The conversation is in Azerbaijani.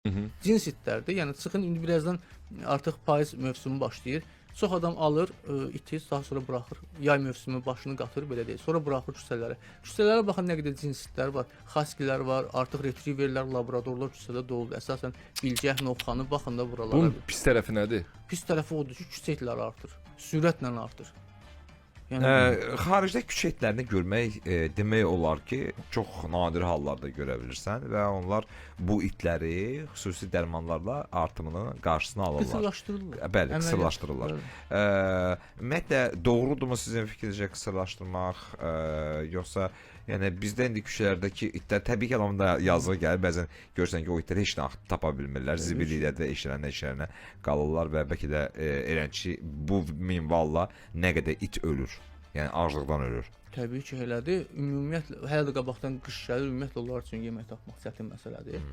Cins itlərdir. Yəni çıxın indi birazdan artıq payız mövsümü başlayır. Çox adam alır iti, daha sonra buraxır. Yay mövsümü başını qatır, belə deyək. Sonra buraxır küçələrə. Küçələrə baxın nə qədər cins itlər var. Haskilər var, artıq retrieverlər, labradorlar küçədə doludur. Əsasən bilgəh, novxanı baxın da buralara. Bunun pis tərəfi nədir? Pis tərəfi odur ki, küçə itləri artır. Sürətlə artır. Yəni Xaricdə küçə itlərini görmək demək olar ki, çox nadir hallarda görə bilirsən və onlar bu itləri xüsusi dərmanlarla artımının qarşısını alırlar. Qısırlaşdırırlar. Bəli, Əməliyyat. qısırlaşdırırlar. Bəli. Ümumiyyətlə doğrudurmu sizin fikrinizcə qısırlaşdırmaq, yoxsa yəni bizdə indi küçələrdəki itlər təbii ki, adamın da yazığı gəlir. Bəzən görürsən ki, o itlər heç nə tapa bilmirlər. Zibilliklərdə eşələnə-eşələnə qalırlar və bəlkə də elənçi bu minvalla nə qədər it ölür. Yəni aclıqdan ölür. Təbii ki, elədir. Ümumiyyətlə hələ də qabaqdan qış gəlir, ümumiyyətlə onlar üçün yemək tapmaq çətin məsələdir.